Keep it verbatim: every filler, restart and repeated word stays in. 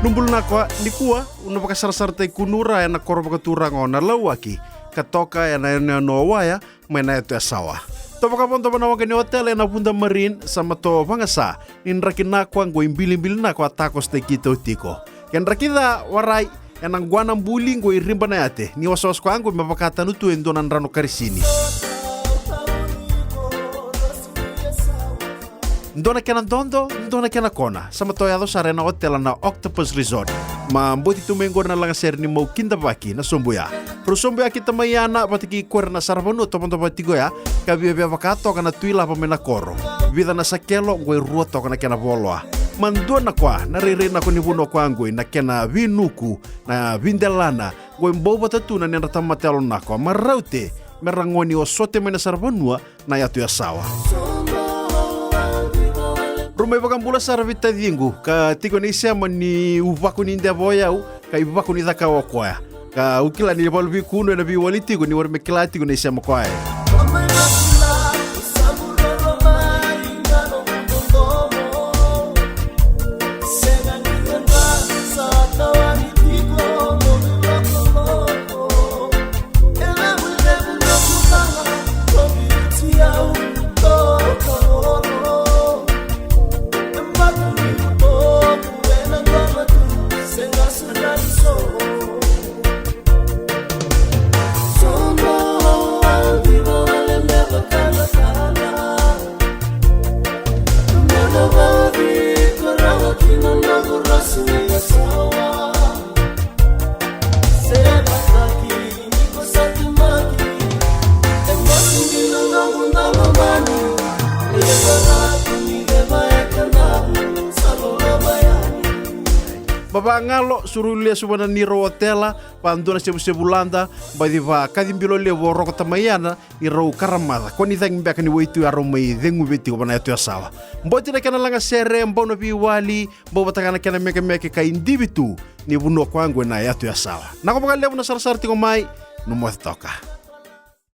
Nubulu Nakwa, nikua au na vakasarasarataki kunu ra ena koro vakaturaga o Nalauaki, ka toka ena yanuyanu o Waya mai na yatu Yasawa. Tou vakavodo va na waqa ni otela ena Vuda Marine, sa mato vagasa ni draki nakwa qo i Bilibili Nakwa a takosotaki keitou tiko. Ke draki ca, warai, ena qwa na buli qo i Riba na Yate, ni wasawasa koya qo me vakatanu tu e dua na drano karisini. Dua na kena dodo, dua na kena kona, sa mato yaco sara ena otela na Octopus Resort. Ma boti tu mai qori na lagasere ni Mau Kidavaki na sobu ya. Rau sobu ya kei tamai Ana vata kei koya na saravanua tovadova tiko ya, ka viavia vaka toka na Tui Lava mai na koro. Vica na sakelo, qo e rua toka na kena voloa. Ma dua na kwa, na rairai nakwa ni vanua koya qo, na kena vinuku, na videlana, qo e bau vata tu na nedra tamata yalo nakwa. Ma raute me ra gone o sote mai na saravanua na yatu Yasawa. Rau mai vakabula sara vei taciqu, ka tiko na isema ni uvako ni deva o yau, ka ivako ni cakau o koya. Ka au kila ni valu vei kunu ena veiwali tiko ni warai me kila tiko na isema koya. Vavagalo, suru lesu vana ni rau otela, vadua na sevusevu lada, baci vakaci bilo levu o Roko Tamaiana, ni rau karamaca, ko ni cagi beka ni waitui a rau mai ceguve tiko vana yatu Yasawa. Boti na kena lagasere, bau na veiwali, bau vata ga na kena mekemeke ka idivi tu ni vanua koya qo na yatu Yasawa. Naka vakalevu na sarasara tiko mai, no moce toka.